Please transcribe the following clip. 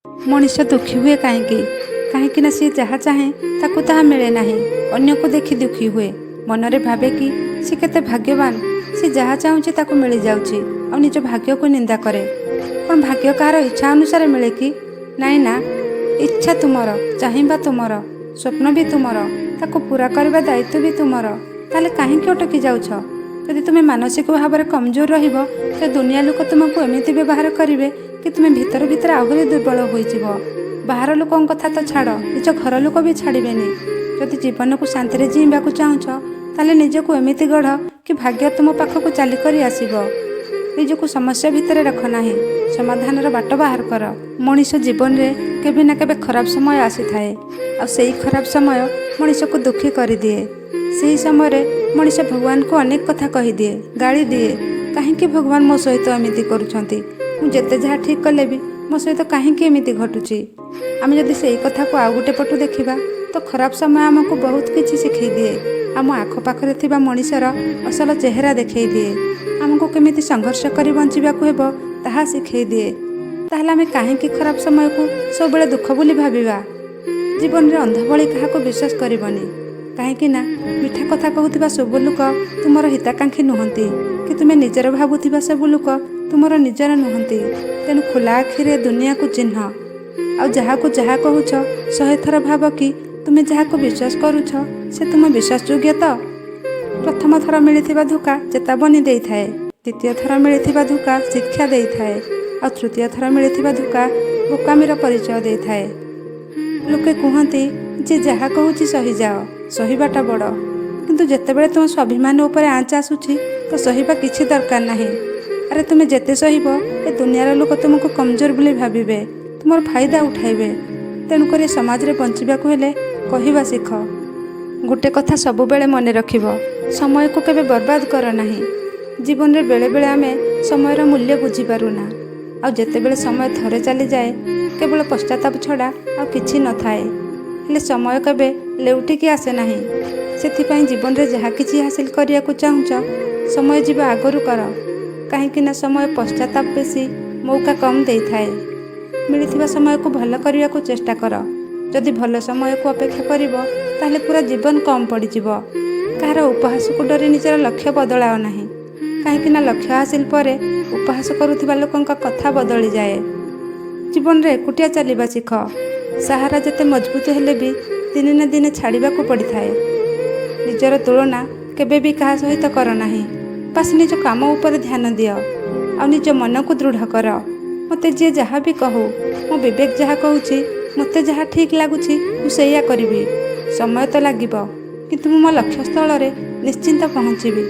ମଣିଷ ଦୁଃଖୀ ହୁଏ କାହିଁକି? କାହିଁକି ନା ସିଏ ଯାହା ଚାହେଁ ତାକୁ ତାହା ମିଳେ ନାହିଁ। ଅନ୍ୟକୁ ଦେଖି ଦୁଃଖୀ ହୁଏ। ମନରେ ଭାବେ କି ସେ କେତେ ଭାଗ୍ୟବାନ, ସେ ଯାହା ଚାହୁଁଛି ତାକୁ ମିଳିଯାଉଛି, ଆଉ ନିଜ ଭାଗ୍ୟକୁ ନିନ୍ଦା କରେ। କ'ଣ ଭାଗ୍ୟ କାହାର ଇଚ୍ଛା ଅନୁସାରେ ମିଳେ କି? ନାଇଁ ନା। ଇଚ୍ଛା ତୁମର, ଚାହିଁବା ତୁମର, ସ୍ୱପ୍ନ ବି ତୁମର, ତାକୁ ପୂରା କରିବା ଦାୟିତ୍ୱ ବି ତୁମର। ତାହେଲେ କାହିଁକି ଅଟକି ଯାଉଛ? ଯଦି ତୁମେ ମାନସିକ ଭାବରେ କମଜୋର ରହିବ, ତ ଦୁନିଆ ଲୋକ ତୁମକୁ ଏମିତି ବ୍ୟବହାର କରିବେ କି ତୁମେ ଭିତରେ ଭିତରେ ଆହୁରି ଦୁର୍ବଳ ହୋଇଯିବ। ବାହାର ଲୋକଙ୍କ କଥା ତ ଛାଡ଼, ନିଜ ଘର ଲୋକ ବି ଛାଡ଼ିବେନି। ଯଦି ଜୀବନକୁ ଶାନ୍ତିରେ ଜିଇଁବାକୁ ଚାହୁଁଛ, ତାହେଲେ ନିଜକୁ ଏମିତି ଗଢ଼ କି ଭାଗ୍ୟ ତୁମ ପାଖକୁ ଚାଲିକରି ଆସିବ। ନିଜକୁ ସମସ୍ୟା ଭିତରେ ରଖ ନାହିଁ, ସମାଧାନର ବାଟ ବାହାର କର। ମଣିଷ ଜୀବନରେ କେବେ ନା କେବେ ଖରାପ ସମୟ ଆସିଥାଏ, ଆଉ ସେଇ ଖରାପ ସମୟ ମଣିଷକୁ ଦୁଃଖୀ କରିଦିଏ। ସେହି ସମୟରେ ମଣିଷ ଭଗବାନଙ୍କୁ ଅନେକ କଥା କହିଦିଏ, ଗାଳି ଦିଏ। କାହିଁକି ଭଗବାନ ମୋ ସହିତ ଏମିତି କରୁଛନ୍ତି? ମୁଁ ଯେତେ ଯାହା ଠିକ୍ କଲେ ବି ମୋ ସହିତ କାହିଁକି ଏମିତି ଘଟୁଛି? ଆମେ ଯଦି ସେଇ କଥାକୁ ଆଉ ଗୋଟେ ପଟୁ ଦେଖିବା, ତ ଖରାପ ସମୟ ଆମକୁ ବହୁତ କିଛି ଶିଖେଇ ଦିଏ। ଆମ ଆଖପାଖରେ ଥିବା ମଣିଷର ଅସଲ ଚେହେରା ଦେଖେଇ ଦିଏ। ଆମକୁ କେମିତି ସଂଘର୍ଷ କରି ବଞ୍ଚିବାକୁ ହେବ, ତାହା ଶିଖେଇ ଦିଏ। ତାହେଲେ ଆମେ କାହିଁକି ଖରାପ ସମୟକୁ ସବୁବେଳେ ଦୁଃଖ ବୋଲି ଭାବିବା? ଜୀବନରେ ଅନ୍ଧ ଭଳି କାହାକୁ ବିଶ୍ୱାସ କରିବନି, କାହିଁକି ନା ମିଠା କଥା କହୁଥିବା ସବୁ ଲୋକ ତୁମର ହିତାକାଂକ୍ଷୀ ନୁହନ୍ତି କି ତୁମେ ନିଜର ଭାବୁଥିବା ସବୁ ଲୋକ ତୁମର ନିଜର ନୁହନ୍ତି। ତେଣୁ ଖୋଲା ଆଖିରେ ଦୁନିଆକୁ ଚିହ୍ନ, ଆଉ ଯାହାକୁ ଯାହା କହୁଛ, 100 ଥର ଭାବ କି ତୁମେ ଯାହାକୁ ବିଶ୍ୱାସ କରୁଛ, ସେ ତୁମ ବିଶ୍ୱାସଯୋଗ୍ୟ ତ? ପ୍ରଥମ ଥର ମିଳିଥିବା ଧୋକା ଚେତାବନୀ ଦେଇଥାଏ, ଦ୍ୱିତୀୟ ଥର ମିଳିଥିବା ଧୋକା ଶିକ୍ଷା ଦେଇଥାଏ, ଆଉ ତୃତୀୟ ଥର ମିଳିଥିବା ଧୋକା ବୋକାମିର ପରିଚୟ ଦେଇଥାଏ। ଲୋକେ କୁହନ୍ତି ଯେ ଯାହା କହୁଛି ସହିଯାଅ, ସହିବାଟା ବଡ଼। କିନ୍ତୁ ଯେତେବେଳେ ତୁମ ସ୍ୱାଭିମାନ ଉପରେ ଆଞ୍ଚ ଆସୁଛି, ତ ସହିବା କିଛି ଦରକାର ନାହିଁ। ଆରେ, ତୁମେ ଯେତେ ସହିବ, ଏ ଦୁନିଆର ଲୋକ ତୁମକୁ କମଜୋର ବୋଲି ଭାବିବେ, ତୁମର ଫାଇଦା ଉଠାଇବେ। ତେଣୁକରି ସମାଜରେ ବଞ୍ଚିବାକୁ ହେଲେ କହିବା ଶିଖ। ଗୋଟେ କଥା ସବୁବେଳେ ମନେ ରଖିବ, ସମୟକୁ କେବେ ବର୍ବାଦ କର ନାହିଁ। ଜୀବନରେ ବେଳେବେଳେ ଆମେ ସମୟର ମୂଲ୍ୟ ବୁଝିପାରୁନା, ଆଉ ଯେତେବେଳେ ସମୟ ଥରେ ଚାଲିଯାଏ, କେବଳ ପଶ୍ଚାତାପ ଛଡ଼ା ଆଉ କିଛି ନଥାଏ। ହେଲେ ସମୟ କେବେ ଲେଉଟିକି ଆସେ ନାହିଁ। ସେଥିପାଇଁ ଜୀବନରେ ଯାହା କିଛି ହାସିଲ କରିବାକୁ ଚାହୁଁଛ, ସମୟ ଯିବା ଆଗରୁ କର, କାହିଁକି ନା ସମୟ ପଶ୍ଚାତାପ ବେଶୀ, ମୌକା କମ୍ ଦେଇଥାଏ। ମିଳିଥିବା ସମୟକୁ ଭଲ କରିବାକୁ ଚେଷ୍ଟା କର। ଯଦି ଭଲ ସମୟକୁ ଅପେକ୍ଷା କରିବ, ତାହେଲେ ପୁରା ଜୀବନ କମ୍ ପଡ଼ିଯିବ। କାହାର ଉପହାସକୁ ଡରି ନିଜର ଲକ୍ଷ୍ୟ ବଦଳାଅ ନାହିଁ, କାହିଁକି ନା ଲକ୍ଷ୍ୟ ହାସିଲ ପରେ ଉପହାସ କରୁଥିବା ଲୋକଙ୍କ କଥା ବଦଳିଯାଏ। ଜୀବନରେ ଏକୁଟିଆ ଚାଲିବା ଶିଖ। ସାହାରା ଯେତେ ମଜବୁତ ହେଲେ ବି ଦିନେ ନା ଦିନେ ଛାଡ଼ିବାକୁ ପଡ଼ିଥାଏ। ନିଜର ତୁଳନା କେବେ ବି କାହା ସହିତ କର ନାହିଁ। ବାସ୍, ନିଜ କାମ ଉପରେ ଧ୍ୟାନ ଦିଅ ଆଉ ନିଜ ମନକୁ ଦୃଢ଼ କର। ମୋତେ ଯିଏ ଯାହା ବି କହୁ, ମୋ ବିବେକ ଯାହା କହୁଛି, ମୋତେ ଯାହା ଠିକ୍ ଲାଗୁଛି, ମୁଁ ସେଇଆ କରିବି। ସମୟ ତ ଲାଗିବ, କିନ୍ତୁ ମୁଁ ମୋ ଲକ୍ଷ୍ୟସ୍ଥଳରେ ନିଶ୍ଚିନ୍ତ ପହଞ୍ଚିବି।